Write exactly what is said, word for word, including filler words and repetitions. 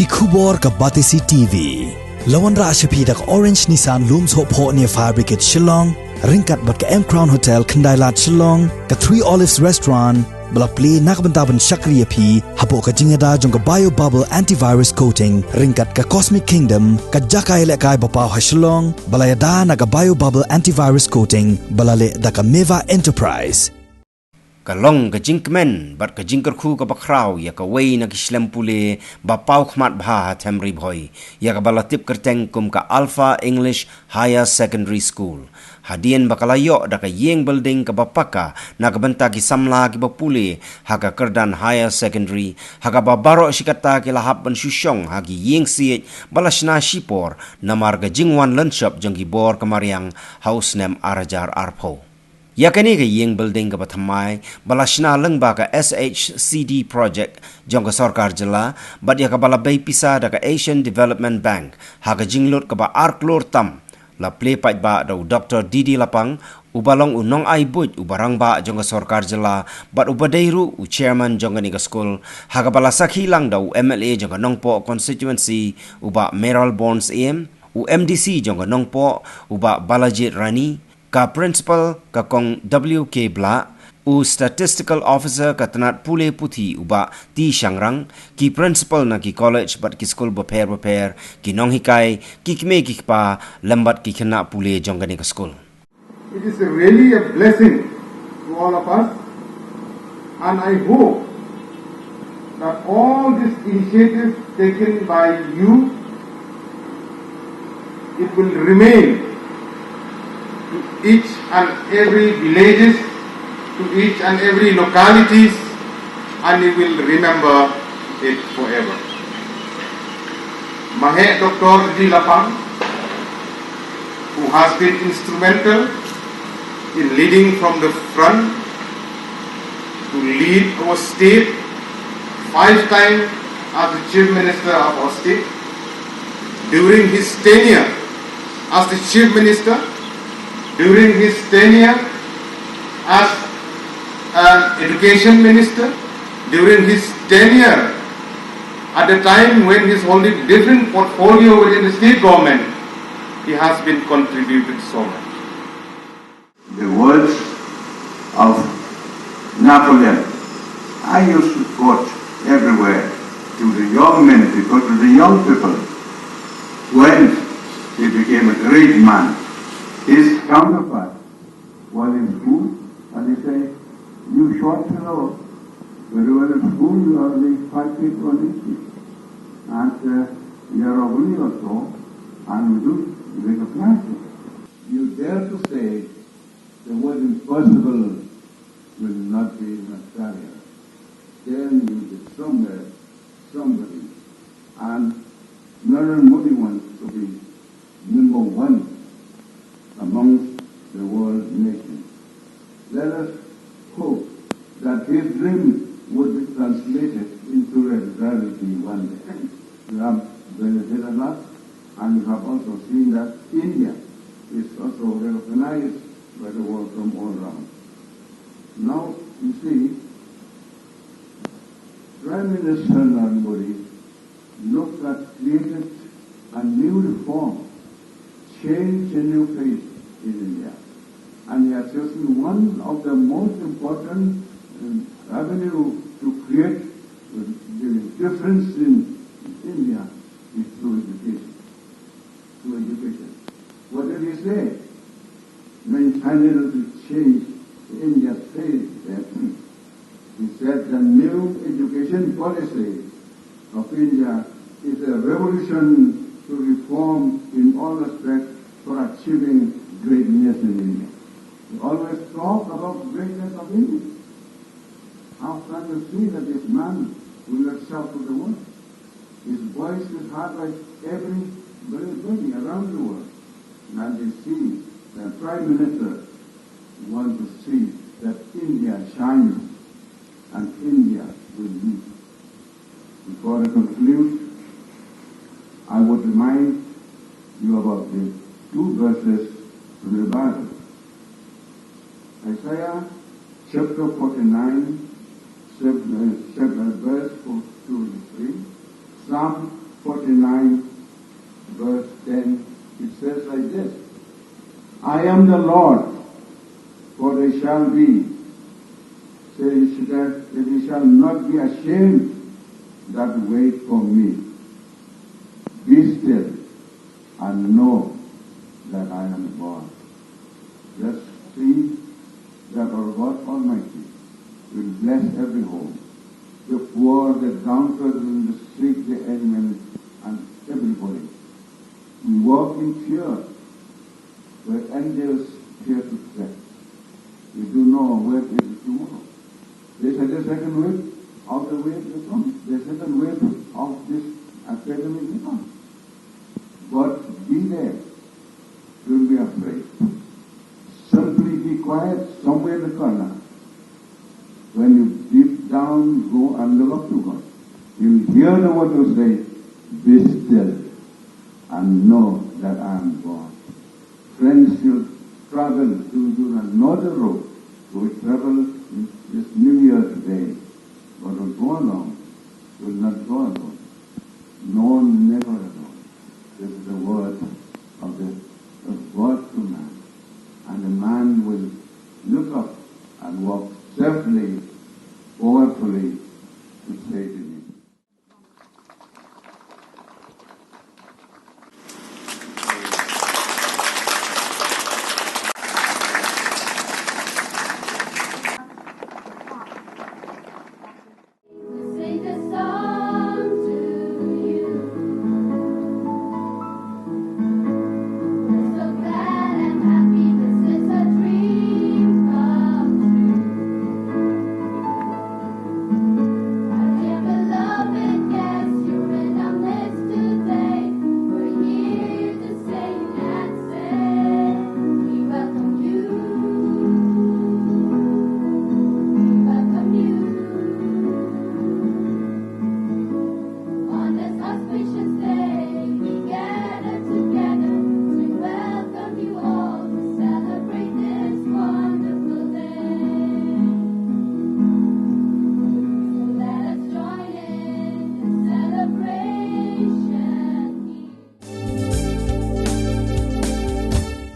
Ki khubor ka Batesi T V. La wanrah sha phi da ka Orange Nissan Lum Sohphoh near Fire Brigade Shillong, ryngkat bad ka M Crown Hotel Khyndai Lad Shillong, ka Three Olives Restaurant, ba la plie na ka bynta ban shakri ïa phi hapoh ka jingïada jong ka Bio Bubble Antivirus Coating, ryngkat ka Cosmic Kingdom, ka jaka ïalehkai ba paw ha Shillong, ba la ïada na ka Bio Bubble Antivirus Coating, ba la leh da ka Meva Enterprise. Ka long ka jingkmen bad ka jingkyrkhu kaba khraw ïa kawei na ki shlem pule ba paw khmat bha ha Them Ri Bhoi, ïa kaba la tip kyrteng kum ka Alpha English Higher Secondary School. Hadien ba ka la ïoh da ka ïing building kaba paka na ka bynta ki samla kiba pule ha ka kyrdan higher secondary, ha kaba baroh shi katta ki la hap ban shu shong ha ki ïing siej ba la shna shipor namar ka jingwan lynshop jong ki bor ka mariang ha u snem ar hajar arphew. Ïa kane ka ïing building kaba thymmai ba la shna lyngba ka S H C D project jong ka sorkar jylla, bad ïa kaba la bei pisa da ka Asian Development Bank ha ka jinglut kaba ar klur tam, la plie paidbah da u Doktor D D Lapang, uba long u nongai buit uba rangbah jong ka sorkar jylla, bad uba dei ruh u chairman jong kane ka skul, ha kaba la sakhi lang da u M L A jong ka Nongpoh constituency, u Bah Mayralborn Syiem, u M D C jong ka Nongpoh, u Bah Balajied Rani, ka principal ka Kong W K Blah, u statistical officer ka tnat pule puthi u Bah T Shangrang, ki principal na ki college bad ki skul bapher bapher, ki nonghikai, ki kmie ki kpa, lem bad ki khynnah pule jong kane ka skul. It is really a blessing to all of us, and I hope that all these initiatives taken by you, it will remain to each and every villages, to each and every localities, and you will remember it forever. Maheh Doktor D Lapang, who has been instrumental in leading from the front to lead our state, five times as the Chief Minister of our state. During his tenure as the Chief Minister, during his tenure as an education minister, during his tenure at the time when he's holding different portfolio within the state government, he has been contributed so much. The words of Napoleon, I used to quote everywhere to the young men, because to the young people, when he became a great man, his counterpart was in school, and he said, "You short fellow, very well in school, you are only five feet one inch, and uh, you are only also, and we do recognize you." You dare to say the word impossible will not be in Australia. Then you'll be somewhere, somebody. And Narendra Modi wants to be number one amongst the world nations. Let us hope that his dream would be translated into a reality one day. You have benefited a lot, and you have also seen that India is also recognized by the world from all around. Now, you see, Prime Minister Narendra Modi looked at, created a new reform, changed a new phase in India. And he has chosen one of the most important um, avenue to create uh, the difference in India is through education. Through education. What did he say? When he finally to change India's face, he said the new education policy of India is a revolution to reform in all aspects for achieving greatness in India. We always talk about greatness of India. How can you see that this man will not shout to the world? His voice is heard by everybody around the world. And they see the Prime Minister want to see that India shines and India will lead. Before I conclude, I would remind you about the two verses from the Bible. Isaiah chapter forty-nine, chap- uh, chap- uh, verse four to three, Psalm Twenty-nine, verse ten, it says like this: "I am the Lord, for they shall be, say, you should have, that you shall not be ashamed that wait for me. Be still and know that I am God." Let's see that our God Almighty will bless every home. The poor, the downtrodden, the sick, the ailment, and everybody. We walk in fear, where angels fear to tread. We don't know where is tomorrow. They said the second wave of the wave will come. The second wave of this epidemic will come. But be there. Don't be afraid. Simply be quiet somewhere in the corner. When you deep down go and look up to God, you'll hear the word will say, "Be still and know that I am God." Friends, you'll travel to, to another road. We travel this new year today. But we'll go along.